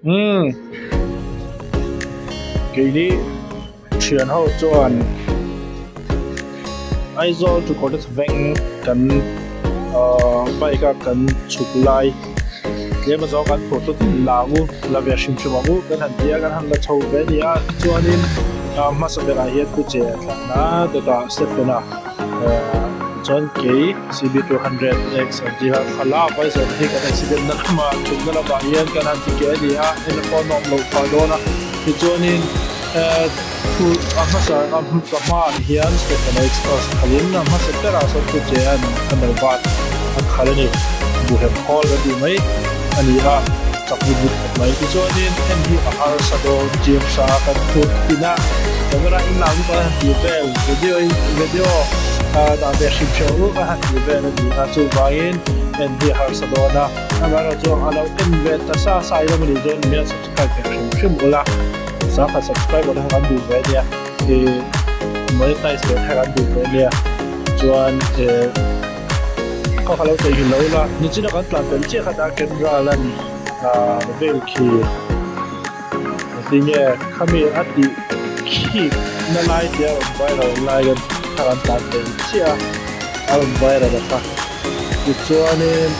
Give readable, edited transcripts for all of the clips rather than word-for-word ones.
Umm keini thian ho chuan Aizawl to Kawrthah veng kan ahh bike a kan chhuk lai tlem azawng kan phur tlut in la ang u la ve hrim hrim ang u kan han ti a kan han la chho ve a ni a tichuanin ah hmasa berah hian pu che a thlan a dawtah Stephen a ahh chuan kei C_B 200 X an tih a kha la vai zawh hi kan accident na lamah thutna lamah hian kan han ti keh a ni a en pawh a nawm loh phah dawn a tichuanin ehh thu a hmasa a ka hmaah hian Stephen a exhaust khalhin a hmasa berah sawn thu che a a no bat a khal a ni buhhep khawl kan tih mai a ni a chak vut vut khawp mai tichuanin en hi a harsa dawn gym sa kan phut tin a camera in lak lutuk a han tih vel video in video ah dah ve hrim hreuh ruk a han tih vel a ni a chuvangin en hi a harsa dawn a amaherawhchu a lo en ve ta sa sa ila maw ni chuan min subscribe ve hrim hrim ula sangha subscriber te kha kan duh ve ania ih monetize ve kha kan duh ve ania chuan eh kha ka lo theihnghilh lo ila nichina kan tlan tel chiah kha ta camera lan ah vel khi Tinge khami a tih khik na lai tih a rawn viral lai kan thar an tlan thei chiah a, a rawn viral a kha. Tichuanin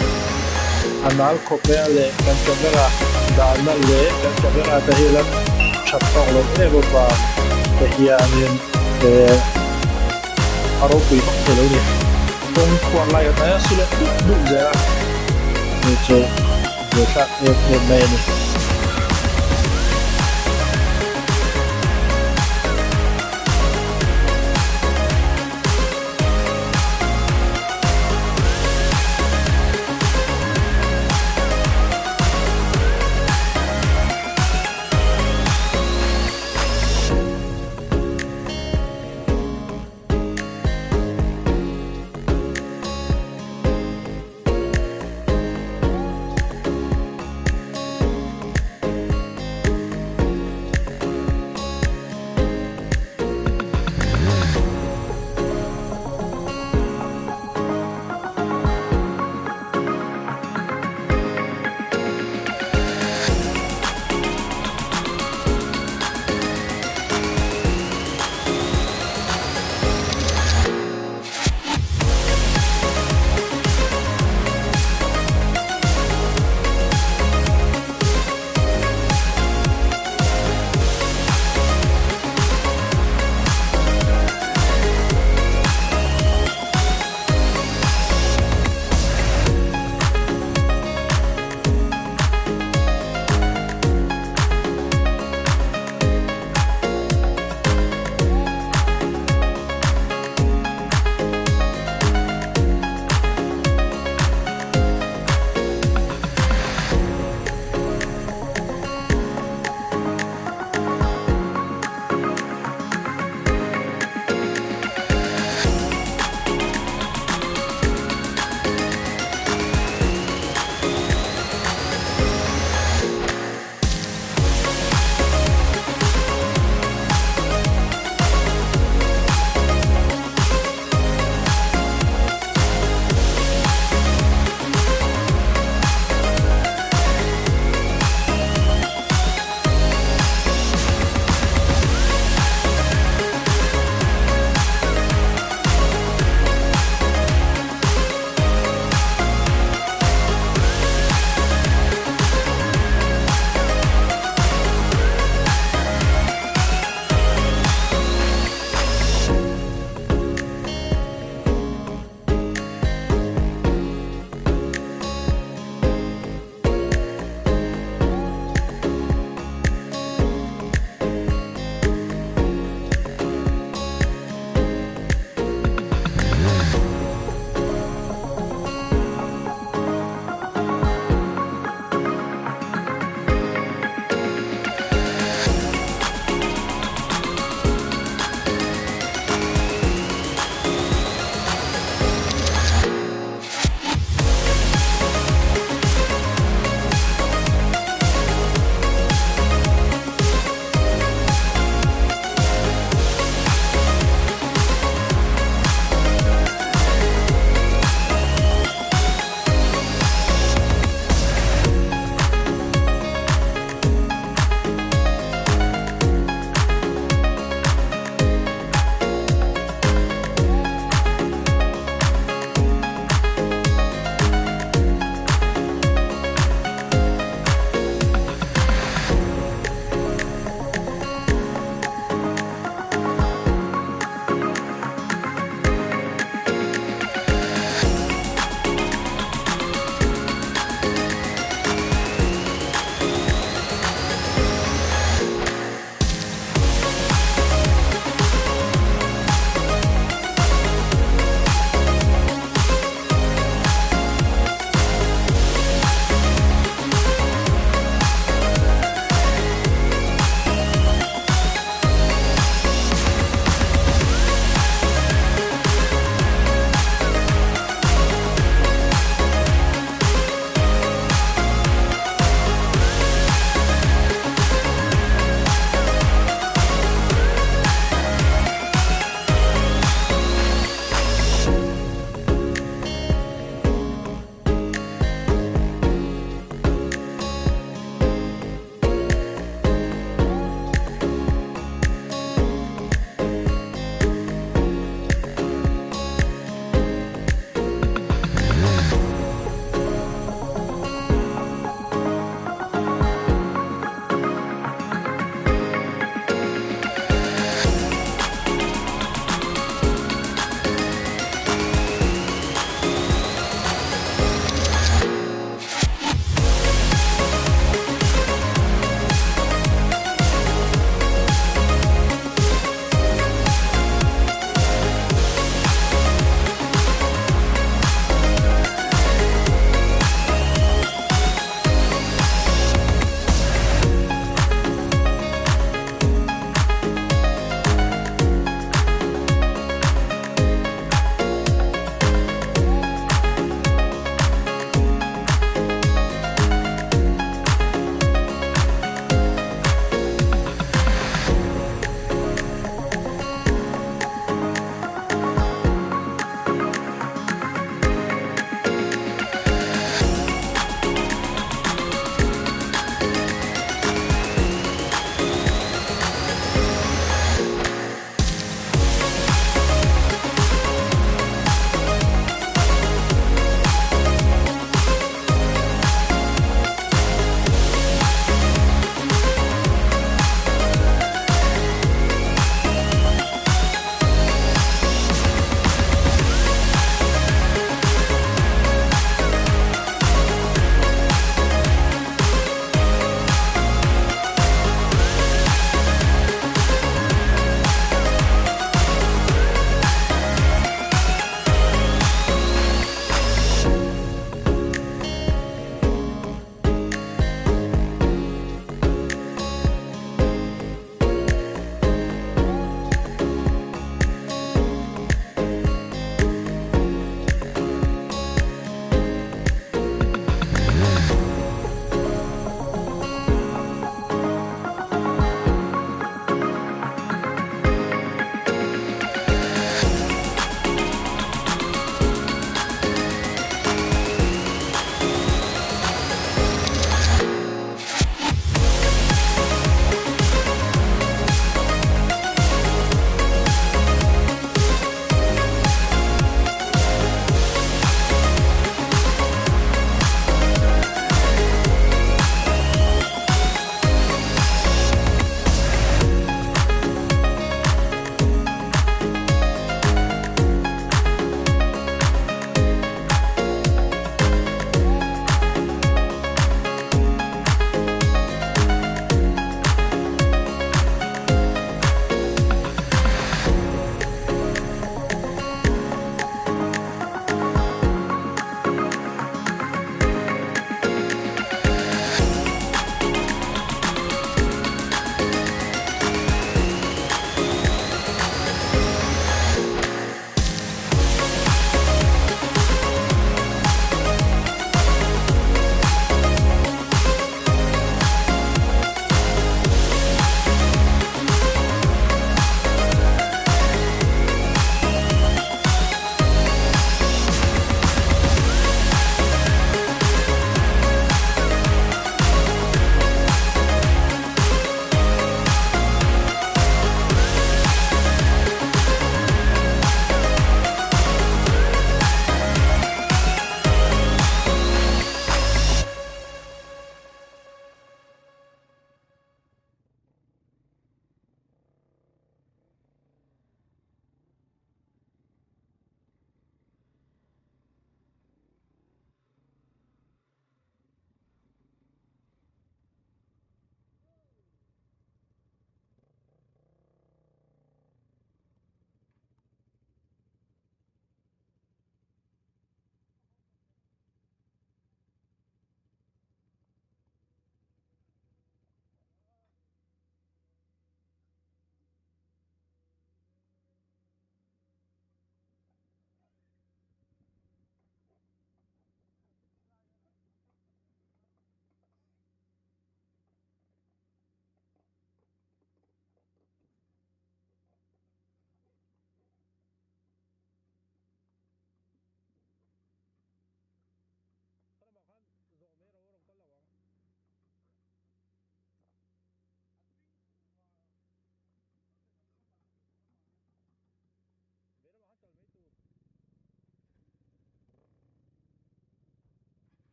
a nal khawp mai a leh kan camera dahna leh kan camera te hi la that tawk loh em avang te hianin eh a ropui vak thei lo a ni. Kawng khuar lai kan hnaih a su leh duh duh zel a, chu chu buaithlak em em mai a ni.